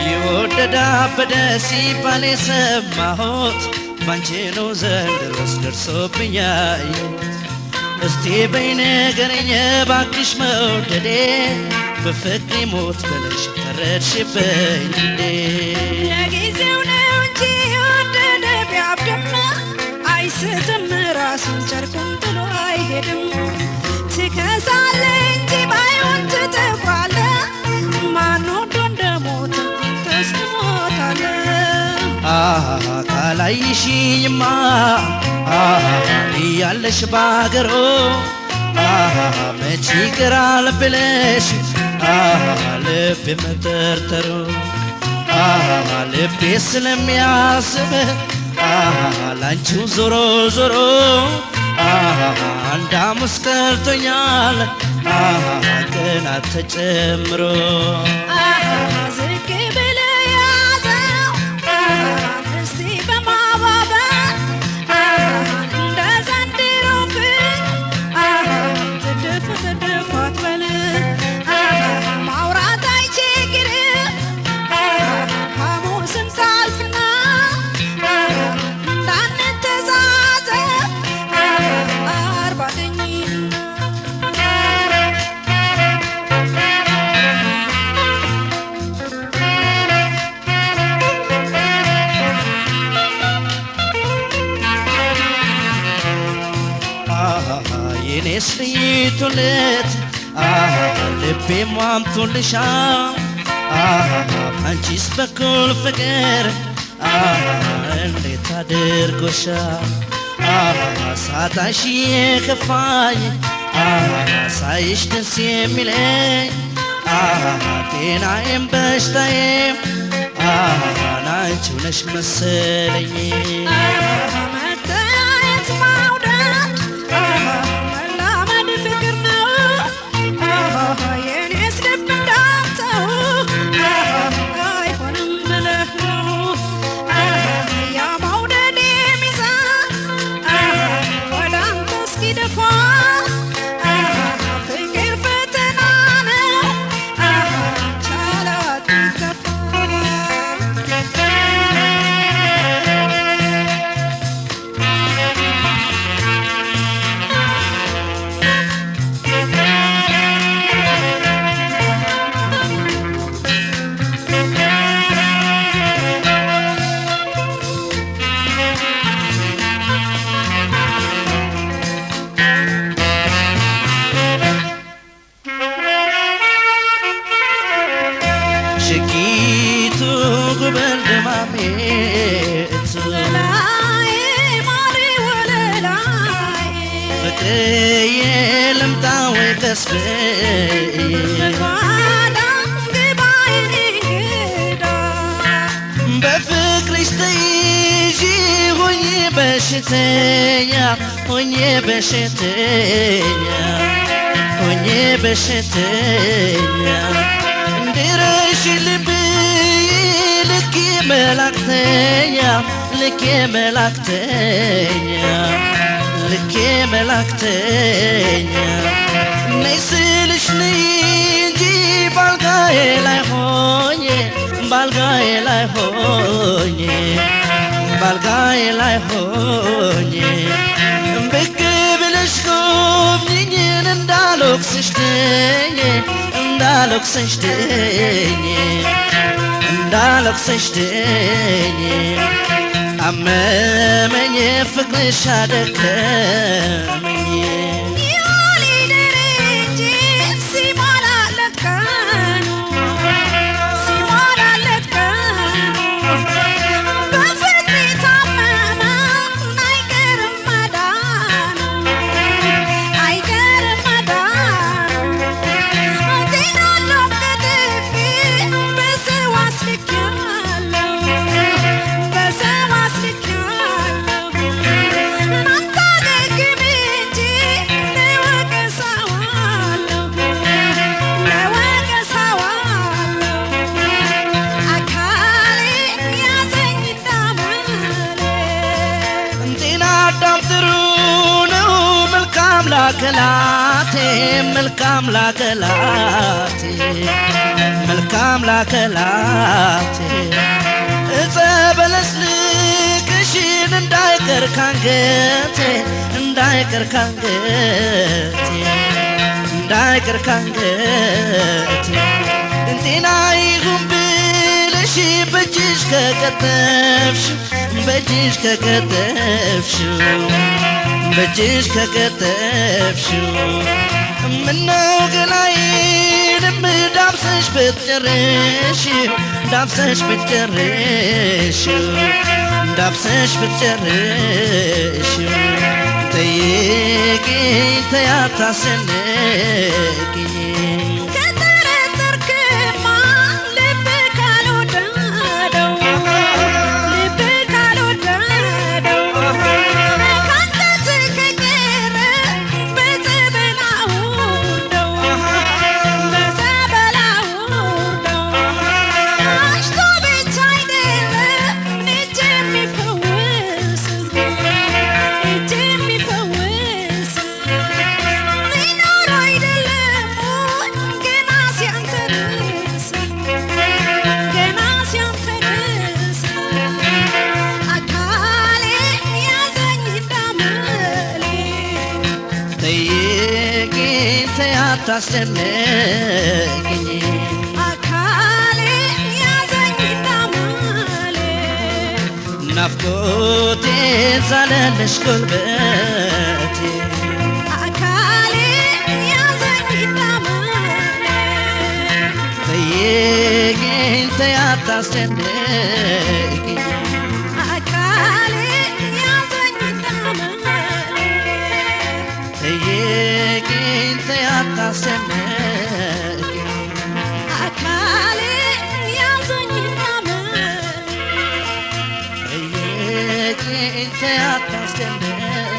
የወደደ አበደ ሲባል የሰማሁት ባንቺ ነው ዘንድሮስ ደርሶብኝ ያየሁት። እስቲ በይ ንገሪኝ እባክሽ መውደዴ፣ በፍቅሬ ሞት ብለሽ ፈረድሽብኝ እንዴ? ለጊዜው ነው እንጂ የወደደ ቢያብድም አይስትም፣ ራሱን ጨርቁን ጥሎ አይሄድም። ትከሳለህ እንጂ ባይሆን ትጠፋለህ። ማን ወዶ እንደሞተ አንተስ ትሞታለህ። አሃ ካላይሽኝማ፣ አሃ እያለሽ ባገሮ፣ አሃ መች ይቀራል ብለሽ፣ አሃ ልቤ መጠርጠሩ፣ አሃ ልቤ ስለሚያስብ፣ አሃ ላንቺው ዞሮ ዞሮ፣ አሃ አንድ ሐሙስ ቀርቶኛል፣ አሃ ቀናት ተጨምሮ። ዝቅ ብለህ ያዘው እስቲ በማባበል፣ እንደ ዘንድሮ ፍቅር ትድፍ ትድፍ አትበል። ማውራት አይቸግርም ሐሙስን ታልፍና እንዳንተዛዘብ ዓርብ አገኝና። አሃ የኔስ ልይቱለት፣ አሃ ልቤ ሟምቶልሻል፣ አሃ አንቺስ በኩል ፍቅር፣ አሃ እንዴት አድርጎሻል? አሃ ሳጣሽ የከፋኝ፣ አሃ ሳይሽ ደስ የሚለኝ፣ አሃ ጤናዬም በሽታዬም፣ አሃ ናንቺው ነሽ መሰለኝ። መተያየት መውደድ መላመድ ፍቅር ነው። የኔስ ልብ እንዳንተው አይሆንም ብለህ ነው። ያ መውደዴ ሚዛን ወደ አንተ እስኪደፋ፣ ፍቅር ፈተና ነው፣ ቻላት ይከፋ። ሽጊቱ ጉበል ደማሜቱ፣ ወለላዬ ማሪ ወለላዬ፣ ፍቅርዬ ልምጣ ወይ ቀስ ብዬ? በጓዳ ግባ የኔ እንግዳ። በፍቅርሽ ተይዤ ሆኜ በሽተኛ፣ ሆኜ በሽተኛ፣ ሆኜ በሽተኛ፣ ድረሽልኝ ብዬ ልኬ መላክተኛ፣ ልኬ መላክተኛ፣ ልኬ መላክተኛ፣ ነይ ስልሽ ነይ እንጂ ባልጋዬ ላይ ሆኜ፣ ባልጋዬ ላይ ሆኜ፣ ባልጋዬ ላይ ሆኜ፣ ብቅ ብለሽ ጎብኝኝን እንዳልወቅስሽ ድኜ፣ እንዳልወቅስሽ ድኜ፣ እንዳልወቅስሽ ድኜ፣ አመመኝ ፍቅርሽ አደከመኝ። ይዋል እንጂ ሲሞላለት ቀኑ፣ ሲሞላለት ቀኑ፣ በፍቅር የታመመ አይቀርም መዳኑ፣ አይቀርም መዳኑ። ጤናለው ቀጥፌ በሰው አስልኬያለሁ፣ በሰው አስልኬያለሁ። መልካም ላከላቴ፣ መልካም ላከላቴ፣ መልካም ላከላቴ፣ እጸ በለስ ልክሽን እንዳይቀር ካንገቴ፣ እንዳይቀር ካንገቴ፣ እንዳይቀር ካንገቴ። ጤና ይሁን ብለሽ በእጅሽ ከቀጠፍሽ፣ በእጅሽ ከቀጠፍሽው፣ በእጅሽ ከቀጠፍሽው፣ ምነው ገላዬንም ዳብሰሽ ብትጨርሽው፣ ዳብሰሽ ብትጨርሽው፣ ዳብሰሽ ብትጨርሽው። ጠይቂኝ ተይ አታስጨንቂኝ። ከጠረጠርክማ ልብ ካልወደደው፣ ልብ ካልወደደው፣ ካንተ ትከቀረ በጸበል አውርደው፣ በጸበል አውርደው። አሽቶ ብቻ አይደለም እጅ የሚፈውስ፣ እጅ የሚፈውስ ሊኖር አይደለም ገና ሲያንተርስ፣ ገና ሲያንተርስ። አካሌ ያዘኝ እንዳመሌ። ጠይቂኝ ተይ አታስጨንቂኝ። አካሌ ያዘኝ እንዳመሌ። ናፍቆቴ ዛለልሽ ጉልበቴ። አካሌ ያዘኝ እንዳመሌ። ጠይቂኝ ተይ አታስጨንቂኝ። አካሌ ያዘኝ እንዳመሌ። ጠይቂኝ ተይ አታስጨንቂኝ። አካሌ ያዘኝ እንዳመሌ። ጠይቂኝ ተይ አታስጨንቂኝ።